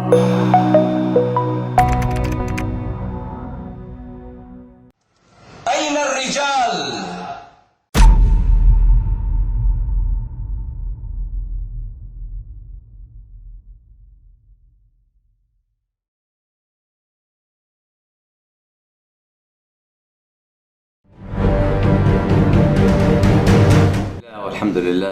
أين الرجال؟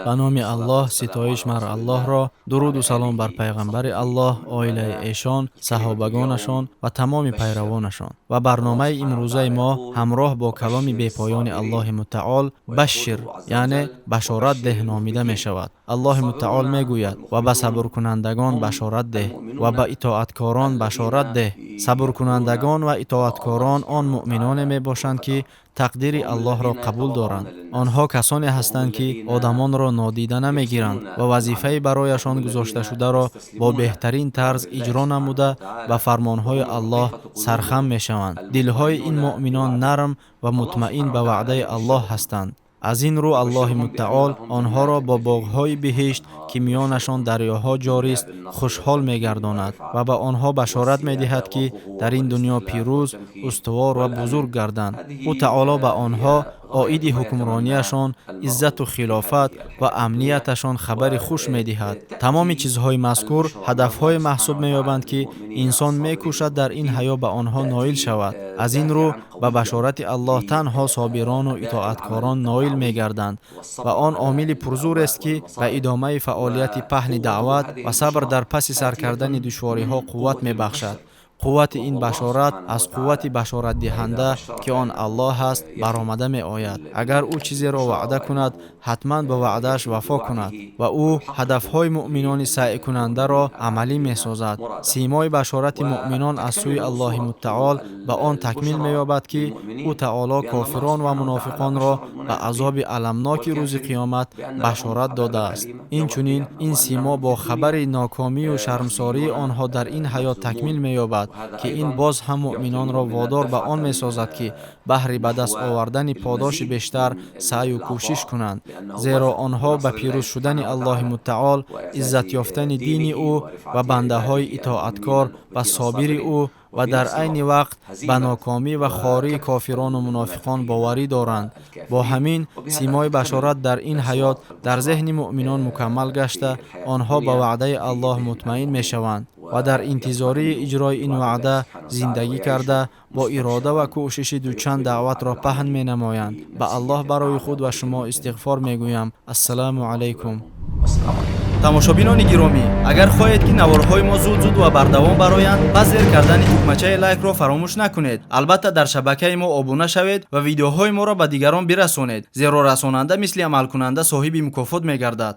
Ба номи Аллоҳ, ситоиш мар Аллоҳро, дуруду салом бар пайғамбари Аллоҳ, оилаи эшон, саҳобагонашон ва тамоми пайравонашон. Ва барномаи имрӯзаи мо ҳамроҳ бо каломи бепоёни Аллоҳи Мутаол «Башшир», яъне башорат деҳ номида мешавад. Аллоҳи Мутаол мегӯяд: ва ба сабркунандагон башорат деҳ ва ба итоаткорон башорат деҳ. Сабркунандагон ва итоаткорон он муъминоне мебошанд, ки тақдири Аллоҳро қабул доранд. Онҳо касоне ҳастанд, ки одамонро нодида намегиранд ва вазифаи барояшон гузошташударо бо беҳтарин тарз иҷро намуда, ба фармонҳои Аллоҳ сархам мешаванд. Дилҳои ин муъминон нарм ва мутмаин ба ваъдаи Аллоҳ ҳастанд. Аз ин рӯ Аллоҳи Мутаол онҳоро бо боғҳои биҳишт, ки миёнашон дарёҳо ҷорист, хушҳол мегардонад ва ба онҳо башорат медиҳад, ки дар ин дунё пирӯз, устувор ва бузург гарданд. Ӯ таоло ба онҳо оиди ҳукмронияшон, иззату хилофат ва амнияташон хабари хуш медиҳад. Тамоми чизҳои мазкур ҳадафҳое маҳсуб меёбанд, ки инсон мекӯшад дар ин ҳаё ба онҳо ноил шавад. Аз ин рӯ ба башорати Аллоҳ танҳо собирону итоаткорон ноил мегарданд ва он омили пурзурест, ки ба идомаи фаъолияти паҳни даъват ва сабр дар паси сар кардани душвориҳо қувват мебахшад. Қуввати ин башорат аз қуввати башоратдиҳанда, ки он Аллоҳ аст, баромада меояд. Агар ӯ чизеро ваъда кунад, ҳатман ба ваъдааш вафо кунад ва ӯ ҳадафҳои муъминони саъйкунандаро амалӣ месозад. Симои башорати муъминон аз сӯи Аллоҳи Мутаол ба он такмил меёбад, ки ӯ таоло кофирон ва мунофиқонро ба азоби аламноки рӯзи қиёмат башорат додааст. Инчунин ин симо бо хабари нокомию шармсории онҳо дар ин ҳаёт такмил меёбад, ки ин боз ҳам муъминонро водор ба он месозад, ки баҳри ба даст овардани подоши бештар саъю кӯшиш кунанд, зеро онҳо ба пирӯз шудани Аллоҳи Мутаол, иззат ёфтани дини ӯ ва бандаҳои итоаткор ва собири ӯ ва дар айни вақт ба нокомӣ ва хории кофирону мунофиқон боварӣ доранд. Бо ҳамин симои башорат дар ин ҳаёт дар зеҳни муъминон мукаммал гашта, онҳо ба ваъдаи Аллоҳ мутмаин мешаванд ва дар интизории иҷрои ин ваъда зиндагӣ карда, бо ирода ва кӯшиши дучанд даъватро паҳн менамоянд. Ба Аллоҳ барои худ ва шумо истиғфор мегӯям. Ассалому алайкум. Тамошобинони гиромӣ, агар хоҳед, ки наворҳои мо зуд-зуд ва бардавом бароянд, пас зер кардани тугмачаи лайкро фаромӯш накунед. Албатта, дар шабакаи мо обуна шавед ва видеоҳои моро ба дигарон бирасонед, зеро расонанда мисли амалкунанда соҳиби мукофот мегардад.